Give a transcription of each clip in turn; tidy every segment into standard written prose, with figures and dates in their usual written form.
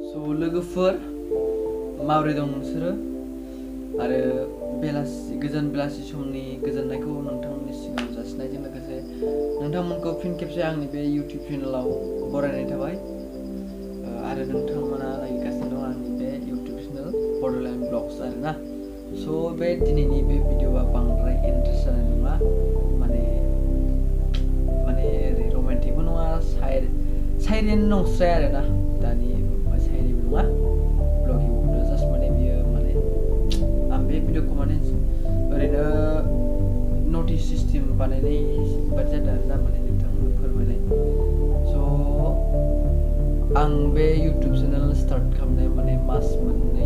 So लोगोफोर माबोरै दं नोंसोरो आरो गोजोन बेलासि समनि गोजोननायखौ नोंथांमोननि सिगाङाव जासिनायजों लोगोसे नोंथांमोनखौ फिन खेबसे आंनि बे YouTube चेनेलाव बरायनाय थाबाय आरो नोंथांमोना नायगासिनो दं आंनि बे YouTube चेनेल Bodoland ब्लग्स आरोना सो बे दिनैनि बे भिडिअआ बांद्राय इन्ट्रेस्ट जानाय नङा माने ओरै रोमान्टिकबो नङा साइरेन नंस्राया आरोना दानि साइरेनबो नङा ब्लगिंबो जास्ट माने बियो माने आं बे भिडिअखौ माने ओरैनो नटिस सिस्टेम बानायनाय बादि जादों आरोना माने नोंथांमोन फोरमायनाय सो आं बे YouTube चेनेल स्टार्ट खालामनाया माने मास मोननै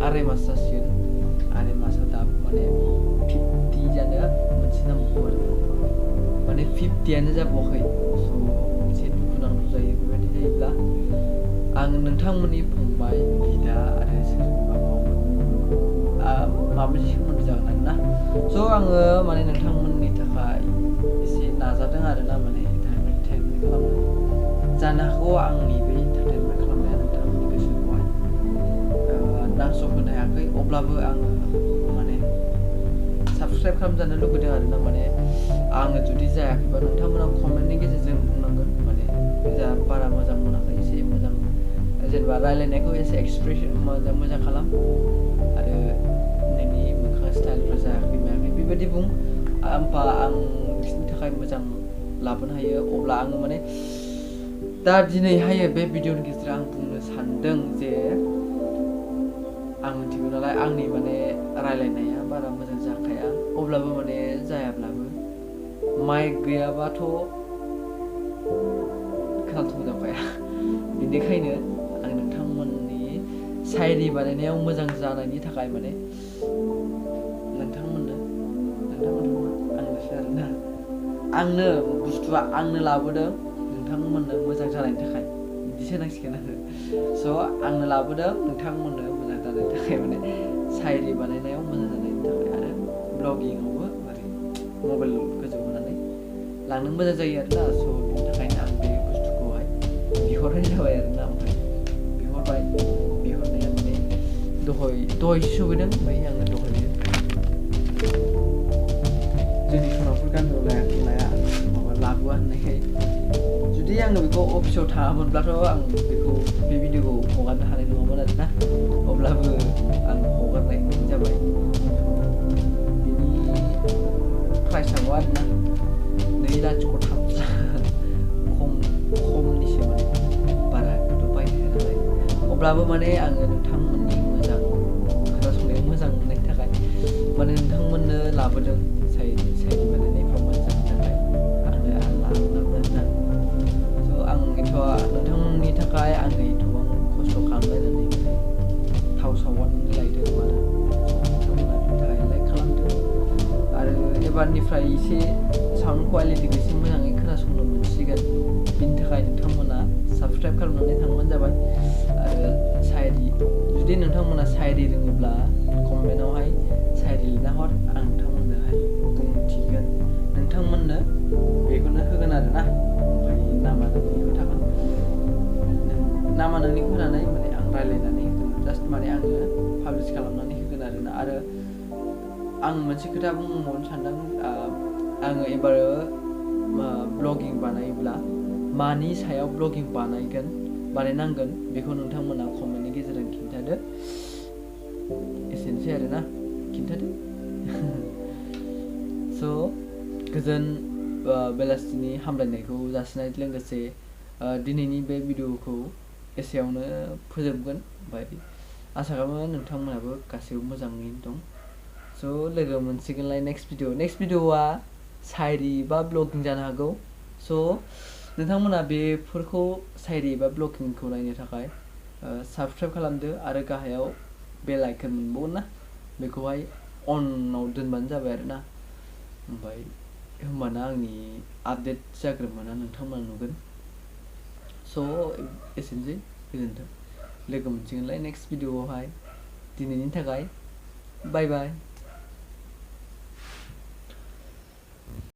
आराय मास जासिगोन आराय मासाव दाबो माने 50 जानो मोनसे नांगौ आरो माने 50आनो जाबावाखै सो एसे दुखुनांथाव जायो बेबायदि जायोब्ला आं नोंथांमोननि फंबाय बिदा आरो सोरबा माबा मोनसे सोमोन्दो जागोन आरोना सो आङो माने नोंथांमोननि थाखाय एसे नाजादों आरोना माने एन्टारटेनमेन्ट खालामनो जानो हागौ आंनि बे एन्टारटेनमेन्ट खालामनाया नोंथांमोननि गोसोखौहाय नांस'होनो हायाखै अब्लाबो आङो माने साबस्क्राइब खालामजानो लुगैदों आरोना माने आङो जुदि जायाखैबा नोंथांमोना कमेन्टनि गेजेरजों बुंनांगोन माने बारा मोजां मोनाखै एसे मोजां जेनेबा रायलायनायखौ एसे एक्सप्रेसन मोजां खालाम आरो नोंनि मोखां स्टाइलफ्रा जायाखै मायाखै बेबायदि बुं होमबा आं नोंसोरनि थाखाय मोजां लाबोनो हायो अब्ला आङो माने दा दिनैहाय बे भिडिअनि गेजेराव आं बुंनो सानदों जे आं मिथिगौ नालाय आंनि माने रायलायनाया बारा मोजां जाखाया अब्लाबो माने जायाब्लाबो माइक गैयाबाथ' खोनासंनो जाखाया बेनिखायनो आं नोंथांमोननि शायरि बानायनायाव मोजां जानायनि थाखाय माने नोंथांमोननो आंनोसो आरोना आंनो बुस्थुआ आंनो लाबोदों नोंथांमोननो मोजां जानायनि थाखाय बिदिसो होनांसिगोन आरो स' आंनो लाबोदों नोंथांमोननो मोजां जानायनि थाखाय माने शायरि बानायनायाव मोजां जानायनि थाखाय आरो ब्लगिंआवबो ओरै मबाइल गोजौ होनानै लांनो मोजां जायो आरोना स' बिनि थाखायनो आं बे बुस्थुखौहाय बिहरनाय जाबाय आरोना ओमफ्राय बिहरनाया माने दहाय सफैदों ओमफ्राय आङो दहायनो जोंनि सनाफोर गामियाव लाया माबा लाबोआ होननायखाय जुदि आङो बेखौ अफिसाव थाङामोनब्लाथ' आं बेखौ बे भिडिअखौ हगारनो हानाय नङामोन आरोना अब्लाबो आं हगारनाय जाबाय बिनि प्राइसआबो आरोना 2,300,000 खमनिसो माने बाराखौथ' बायनो नालाय अब्लाबो माने आङो नोंथांमोननि मोजां खोनासंनायाव मोजां मोननायनि थाखाय माने नोंथांमोननो लाबोदों साइड बानायनायफ्राव मोजां थाखाय आंनो लाबोदों स' आं नोंथांमोननि थाखाय आङो एथ'बां खस्थ' खालामलायनानै थाव सावनानै लायदों मानो नोंथांमोना बिनि थाखाय लाइक खालामदों आरो एबारनिफ्राय एसे साउन्ड कुवालिटिखौ एसे मोजाङै खोनासंनो मोनसिगोन बिनि थाखाय नोंथांमोना साबस्क्राइब खालामनानै थांबानो जाबाय आरो जुदि नोंथांमोना शायरि रोङोब्ला कमेन्टआवहाय शायरि लिरना हर आं नोंथांमोननोहाय बुंथिगोन नोंथांमोननो बेखौनो होगोन आरोना ओमफ्राय नामा नोंनिखौ थागोन नामा नोंनिखौ होनानै माने आं रायलायनानै होगोन जास्ट माने आङो पाब्लिश खालामनानै होगोन आरोना आरो आं मोनसे खोथा बुंबावनो सानदों आङो एबार ब्लगिं बानायोब्ला मानि सायाव ब्लगिं बानायनांगोन बेखौ नोंथांमोना कमेन्टनि गेजेरजों खिन्थादो एसेनोसै आरोना खिन्थादो स' गोजोन बेलासिनि हामलायनायखौ जासिनाय लोगोसे दिनैनि बे भिडिअखौ एसेयावनो फोजोबगोन ओमफ्राय आसा खालामो नोंथांमोनाबो गासैबो मोजाङैनो दं स' लोगो मोनसिगोनलाय नेक्स्ट भिडिअआ शायरि बा ब्लगिं जानो हागौ स' नोंथांमोना बेफोरखौ शायरि बा ब्लगिंखौ नायनो थाखाय साबस्क्राइब खालामदो आरो गाहायाव बेल आइकन मोनबावगोन ना बेखौहाय अनआव दोनबानो जाबाय आरोना ओमफ्राय होमबाना आंनि आपडेट जाग्रोमोना नोंथांमोना नुगोन स' एसेनोसै गोजोन्थों लोगो मोनसिगोनलाय नेक्स्ट भिडिअआवहाय दिनैनि थाखाय बाय बाय